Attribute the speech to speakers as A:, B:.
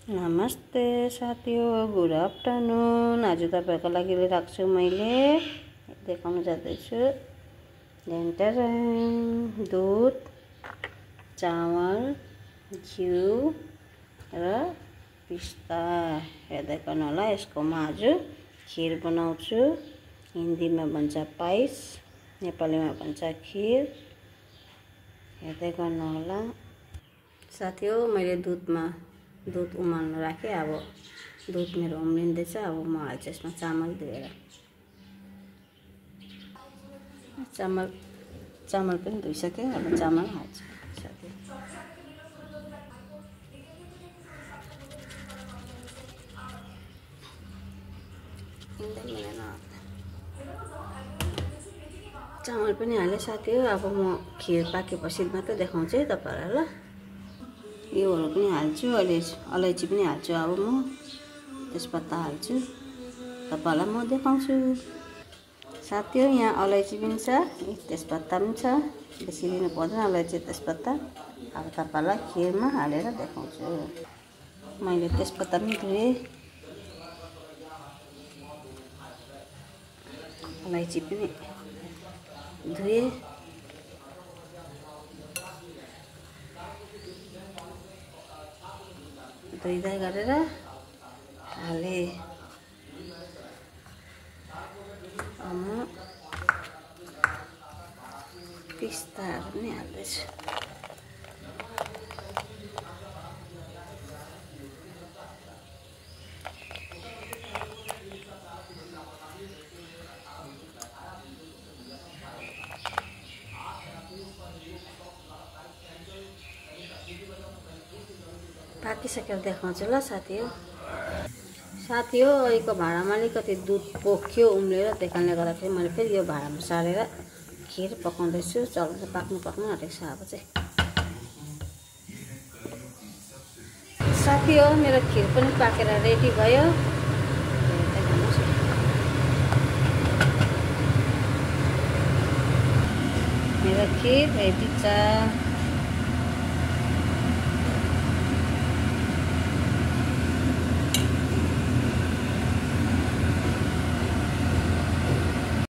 A: नमस्ते साथीहरु, good afternoon. आज तपाईहरुको लागि राख्छु मैले देखाउन जाँदैछु। दुध, चामल, घिउ र पिस्ता। हेर्दै गर्नु होला। यसको म आज खीर बनाउँछु। हिन्दीमा भन्छ पायस, नेपालीमा भन्छ खीर। हेर्दै गर्नु होला। साथीहरु, मैले दूध उमाल्न राखेँ। अब दूध मेरो उम्लिँदैछ। अब म हाल्छु यसमा चामल धोएर। चामल पनि धोइसकेँ। अब चामल हाल्छु साथीहरु। चामल पनि हालेँ साथीहरु। अब म खीर पाकेपछि मात्र देखाउँछु है तपाईहरुलाई। ल, योहरू पनि हाल्छु। अलैँची पनि हाल्छु। अब म तेजपत्ता हाल्छु। तपाईहरुलाई म देखाउँछु साथीहरु। यहाँ अलैँची पनि छ, तेजपत्ता पनि छ। बेसी लिनु पर्दैन अलैँची तेजपत्ता। अब तपाईहरुलाई खीरमा हालेर देखाउँछु। मैले तेजपत्ता पनि धोएँ, अलैँची पनि धोएँ। धोइधाइ गरेर हालेँ। अब म पिस्ताहरू पनि हाल्दैछु। पाकिसकेर देखाउँछु ल साथीहरु। अहिलेको भाँडामा अलिकति दूध पोख्यो उम्लेर, त्यही कारणले गर्दाखेरि मैले फेरि यो भाँडामा सारेर खीर पकाउँदैछु। चल्दै पाक्नु आँटेको छ अब चाहिँ। साथीहरु, मेरो खीर पनि पाकेर रेडी भयो। मेरो खीर रेडी छ।